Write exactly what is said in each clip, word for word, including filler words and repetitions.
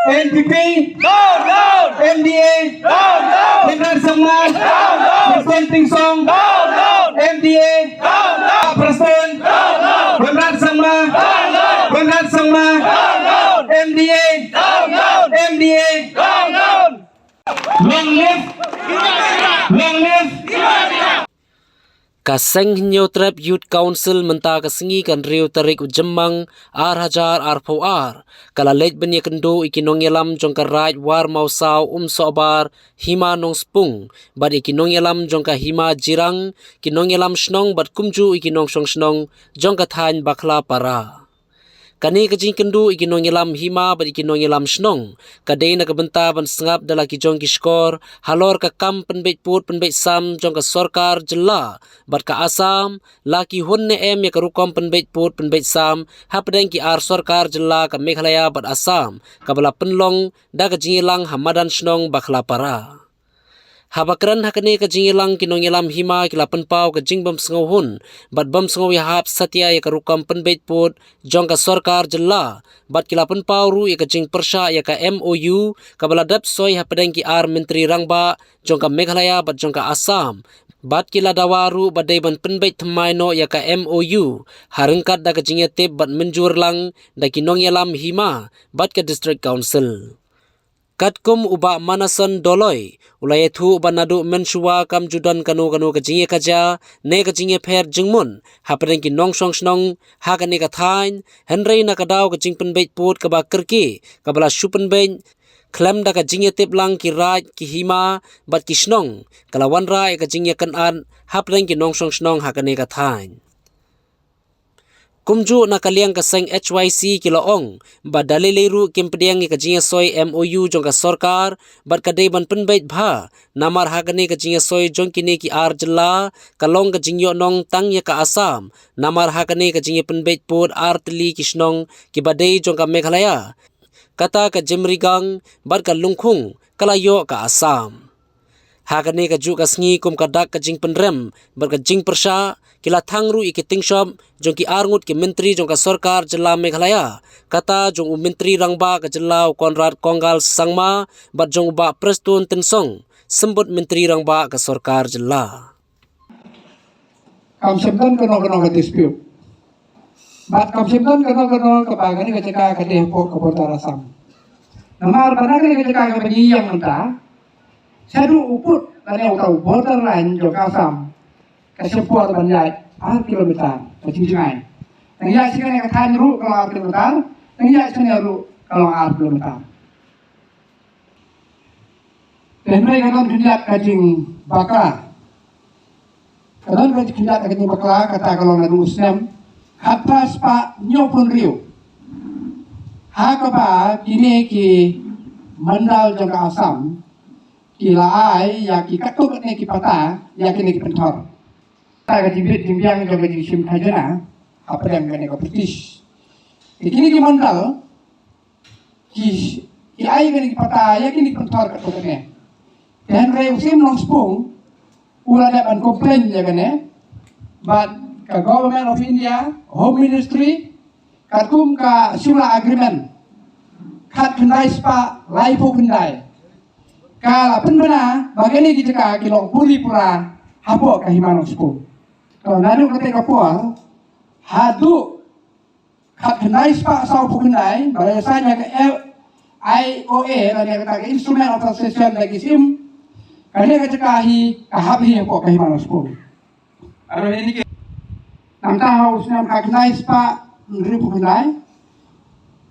N P P, down, down. N D A, down, down. Conrad Sangma, down, down. President Tynsong, down, down. N D A, down, down. President, down, down. Conrad Sangma, down, down. Conrad Sangma, down, down. N D A, down, down. N D A, down, down. Long live, long live. Ka Seng Hynñiewtrep Youth Council mynta ka sngi ka hynriew tarik u Jymmang ar hajar arphew ar, ka la leit ban ïakynduh ïa ki nongïalam jong ka Raid War Mawsaw Umsohbar Hima Nongspung bad ïa ki nongïalam jong ka Hima Jirang, ki nongïalam shnong bad kumjuh ïa ki nongshong shnong jong ka thaiñ Bakhlapara. Kane ka jingkynduh ïa ki nongïalam hima bad ïa ki nongïalam shnong ka dei na ka bynta ban sngap da la ki jong ki shkor halor ka kam pynbeit pud pynbeit sam jong ka sorkar jylla bad ka Assam, la ki hun ne em ïa ka rukom pynbeit pud pynbeit sam hapdeng ki ar sorkar jylla ka Meghalaya bad Assam, kaba la pynlong da ka jingïalang ha madan shnong Bakhlapara. Haba kren ha kane ka jingïalang, ki nongïalam hima ki la pynpaw ka jingbymsngewhun bad bymsngewïahap satia ïa ka rukom pynbeit pud jong ka sorkar jylla bad ki la pynpaw ruh ïa ka jingpyrshah ïa ka M O U kaba la dep soi hapdeng ki ar myntri rangbah jong ka Meghalaya bad jong ka Assam, bad ki la dawa ruh ba dei ban pynbeit thymmai noh ïa ka M O U ha ryngkat da ka jingïatip bad mynjur lang da ki nongïalam hima bad ka District Council. Katkum u Bah Manason Doloi u la ïathuh ba naduh mynshuwa kam ju don kano kano ka jingïakajia ne ka jingïapher jingmut hapdeng ki nongshong shnong ha kane ka thaiñ, hynrei na ka daw ka jingpynbeit pud kaba kyrkieh kaba la shu pynbeit khlem da ka jingïatip lang ki raid, ki hima bad ki shnong, ka la wanrah ïa ka jingïakynad hapdeng ki nongshong shnong ha kane ka thaiñ. Kumjuh na ka liang ka seng H Y C ki la ong ba da lei lei ruh kim pdiang ïa ka jingïasoi M O U jong ka sorkar bad ka dei ban pynbeit bha, namar ha kane ka jingïasoi jong kine ki ar jylla ka long ka jingïohnong tang ïa ka Assam, namar ha kane ka jingïapynbeit pud ar tylli ki shnong kiba dei jong ka Meghalaya, kata ka Jymrigang bad ka Lyngkhung ka la ïoh ka Assam. Ha kane kajuh ka sngi, kum ka dak ka jingpynrem bad ka jingpyrshah, ki la thang ruh ïa ki tyngshop jong ki arngut ki myntri jong ka sorkar jylla Meghalaya, kata jong u Myntri Rangbah ka jylla u Conrad Kongkal Sangma bad jong u Bah Prestone Tynsong, symbud Myntri Rangbah ka sorkar jylla. Kam shym don kano kano ka dispute. Bad kam shym don kano kano kaba kane ka jaka ka dei hapoh ka border Assam. Namar ba na kane ka jaka kaba ngi ïeng mynta, shaduh u pud lane uta u border line jong ka Assam, ka shim por ban ïaid ar kilometer ka jingjngai. Nang ïaid sha kane ka thaiñ ruh ka long ar kilometer, nang ïaid sha kane ruh ka long ar kilometer. Te hynrei ka don khyndiat ka jingbakla. Ka don ka khyndiat ka jingbakla, kata ka long naduh u snem khatphra spah hynñiewphew hynriew, ha kaba kine ki mandal jong ka Assam ki la ai ïa ki katto katne ki patta ïa kine ki pynthor. Kata ka jingbit jingbiang jong ka jingshim khajna hapdeng kane ka British. Te kine ki mandal ki, ki ai kane ki patta ïa kine ki pynthor katto katne. Te hynrei u Syiem Nongspung u la dep ban complain ïa kane bad ka Government of India, Home Ministry, katkum ka Shimla Agreement, khatkhyndai spah laiphew khyndai, ka la pynbna ba kane ki jaka ki long puri pura hapoh ka Hima Nongspung. To naduh kata ka por haduh khatkhyndai spah sawphew khyndai, ba la ïasain ïa ka L I O A, lane kata ka Instrument of Association da ki Syiem, kane ka jaka hi ka hap hi hapoh ka Hima Nongspung. Nangta ha u snem khatkhyndai spah hynriewphew khyndai,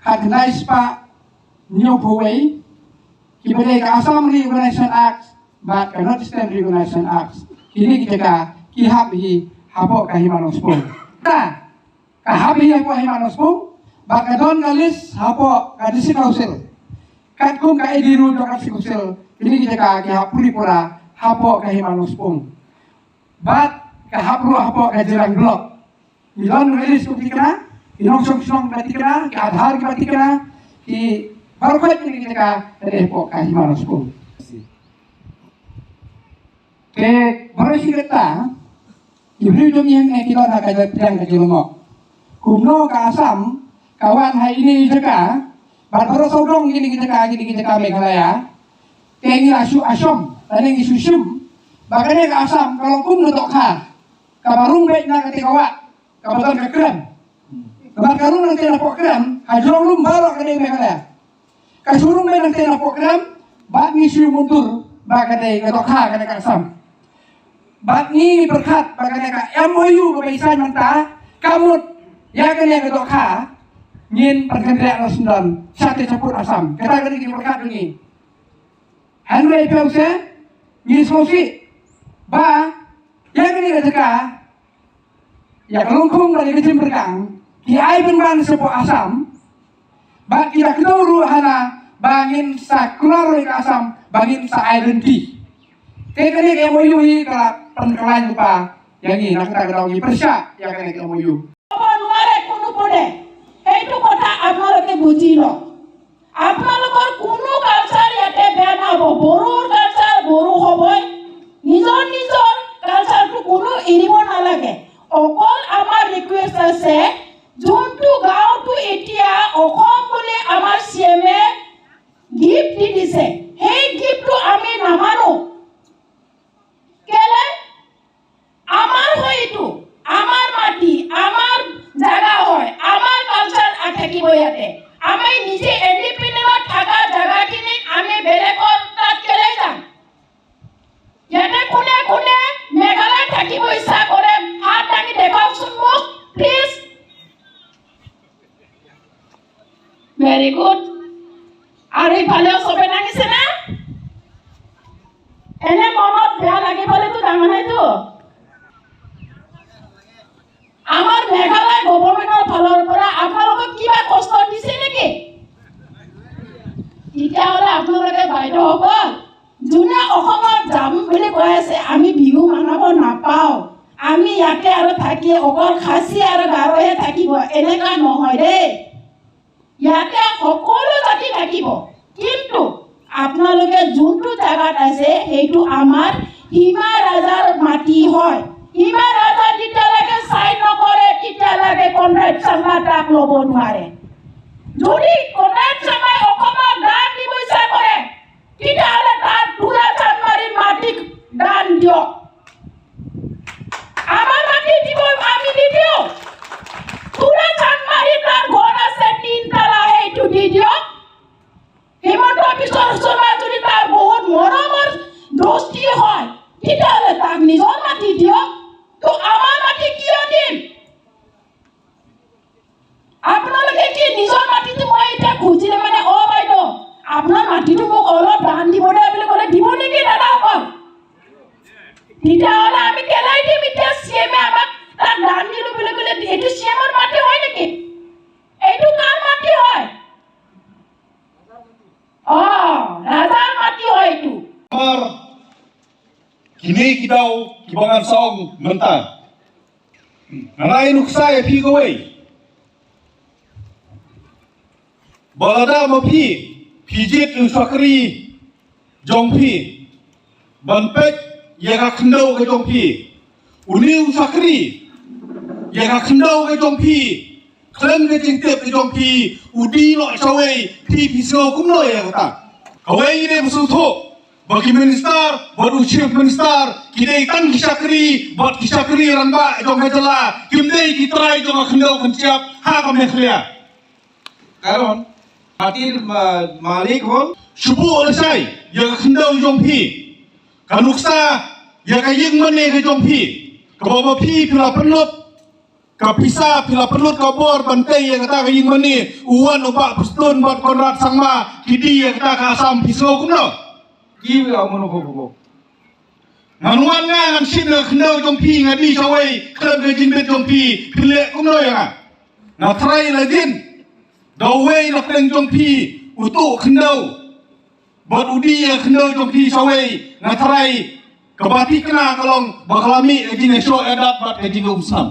khatkhyndai spah hynñiewphew wei, kiba dei ka Assam Reorganization Act bad ka North Eastern Reorganization Act, kine ki jaka ki hap hi hapoh ka Hima Nongspung. Ta ka hap hi hapoh Hima Nongspung, bad ka don ka list hapoh ka District Council. Katkum ka A D rule jong ka District Council, kine ki jaka ki hap puri pura hapoh ka Hima Nongspung. Bad ka hap ruh hapoh ka Jirang Block. Ki don ka list kiba tikna, ki nongshong shnong kiba tikna, ki Aadhaar kiba tikna, ki baroh kine ki jaka ka dei hapoh ka Hima Nongspung. Te baroh shi katta ki briew jong ngi hangne ki don ha ka jingpdiang ka jinglyngngoh. Kumno ka Assam ka wan ha ine i jaka, bad baroh sawdong kine ki jaka, kine ki jaka Meghalaya. Te ngi la shu assume, lane ngi shu shim ba kane ka Assam ka long kum ka dohkha kaba rung beit na kata ka wah kaba don ka krem. Bad ka rung nangta napoh krem ha jrong lum baroh kane ka Meghalaya. Ka shu rung beit nangta napoh krem, bad ngi shu mundur ba kane ka dohkha kane ka Assam. Bad ngi pyrkhat ba kane ka M O U kaba i sign mynta ka mut ïa kane ka dohkha ngin pynkynriah noh syndon shatei shapoh Assam. Kata kane ngi pyrkhat ngi. Hynrei phi ong se ngi sngewsih ba ïa kane ka jaka, ïa ka Lyngkhung bad ïa ka Jingpyrkang ki ai pynban shapoh Assam. Bad ki la kdew ruh hana ba ngin sa kular ïa ka Assam ba ngin sa ai lynti. Te kane ka M O U hi ka la pynkylla lypa ïa ngi, na kata ka daw ngi pyrshah ïa kane ka M O U. আপোনালোকে কোনো পদে সেইটো কথা আপোনালোকে বুজি লওক। আপোনালোকৰ কোনো কালচাৰ ইয়াতে বেয়া নহ'ব। বড়োৰ কালচাৰ বড়ো হ'বই, নিজৰ নিজৰ কালচাৰটো কোনো এৰিব নালাগে। অকল আমাৰ ৰিকুৱেষ্ট আছে, যোনটো গাঁওটো এতিয়া অসম বুলি আমাৰ চি এম এ গিফ্ট দি দিছে, সেই গিফ্টটো আমি নামানো। কেলে? আমাৰ হয় এইটো, আমাৰ মাটি, আমাৰ জাগা হয়, আমাৰ কালচাৰ থাকিব ইয়াতে। আমি নিজে ইণ্ডিপেণ্ডেণ্টত থকা জাগাখিনিক আমি বেলেগৰ তাত কেলে যাম? ইয়াতে কোনে কোনে মেঘালয়ত থাকিব ইচ্ছা কৰে, হাত দাঙি দেখুৱাওকচোন মোক, প্লিজ। ভেৰি গুড। আৰু ইফালেও চবে দাঙিছে না? এনে মনত বেয়া লাগিবলৈতো ডাঙৰ নাইতো। আমাৰ মেঘালয় গভৰ্ণমেণ্টৰ ফালৰ পৰা আপোনালোকক কিবা কষ্ট দিছে নেকি? তেতিয়াহ'লে আপোনালোকে বাইদেউসকল, যোনে অসমত যাম বুলি কৈ আছে, আমি বিহু মানাব নাপাওঁ, আমি ইয়াতে আৰু থাকি অকল খাচী আৰু গাৰোহে থাকিব, এনেকা নহয় দেই। ইয়াতে সকলো জাতি থাকিব, কিন্তু আপোনালোকে যোনটো জাগাত আছে সেইটো আমাৰ সীমা ৰাজাৰ মাটি হয়। সীমা ৰাজা যেতিয়ালৈকে চাইন নকৰে তেতিয়ালৈকে কনৰাড চাংমাই তাক ল'ব নোৱাৰে। যদি কনৰাড চাংমাই অসমত দান দিব ইচ্ছা কৰে, তেতিয়াহ'লে তাত তুলা চানমাৰীৰ মাটিক দান দিয়ক। আমাৰ মাটি দিব, আমি দি দিওঁ। তুলা চানমাৰীৰ তাৰ ঘৰ আছে তিনতলা, সেইটো দি দিয়ক। হিমন্ত বিশ্ব শৰ্মা যদি তাৰ বহুত মৰমৰ দোস্তি হয়, তেতিয়াহ'লে তাক নিজৰ মাটি দিয়ক। তো আমাৰ মাটি কিয় দিম? আপোনালোকে কি নিজৰ মাটিটো মই এতিয়া খুজিলে মানে, "অ বাইদেউ, আপোনাৰ মাটিটো মোক অলপ দান দিব দে" বুলি ক'লে দিব নেকি দাদাসকল? তেতিয়াহ'লে আমি কেলাই দিম? এতিয়া চি এম এ আমাক তাত দান দিলো বুলি ক'লে এইটো চি এম ৰ মাটি হয় নেকি? এইটো কাৰ মাটি হয়? অ, ৰাজাৰ মাটি হয় এইটো। Namar kine ki daw kiba ngan sa ong mynta. Nga ai nuksa ïa phi kawei. Ba lada ma phi, phi jied u shakri jong phi ban peit ïa ka khyndew ka jong phi. Une u shakri ïa ka khyndew ka jong phi. Khlem ka jingtip ka jong phi, u die noh shawei, phi phi sngew kumno ïa kata? Kawei ngi dei ba sngewthuh ba ki minister bad u chief minister ki dei tang ki shakri bad ki shakri rangbah jong ka jylla, kim dei ki trai jong ka khyndew khyndiat ha ka Meghalaya. Karon, matir ma-, malik hon, shu buh lashai ïa ka khyndew jong phi. Ka nuksa ïa ka ïing mane ka jong phi, kaba ma phi phi la pynlut ka pisa, phi la pynlut ka bor ban tei ïa kata ka ïing mane. U wan u Bah Prestone bad Conrad Sangma ki die ïa kata ka Assam, phi sngew kumno? Ki ïa mano ko ko. Ngan wan nga ngan shim ïa ka khyndew jong phi, nga die shawei khlem ka jingbit jong phi, phi leh kumno ïa nga? Nga trai la jin da uwei na pdeng jong phi, u tuh khyndew bad u die ïa ka khyndew jong phi shawei, nga trai. Kaba thikna ka long ba ka la mih ka jingïashoh ïadat bad ka jingïaumsnam.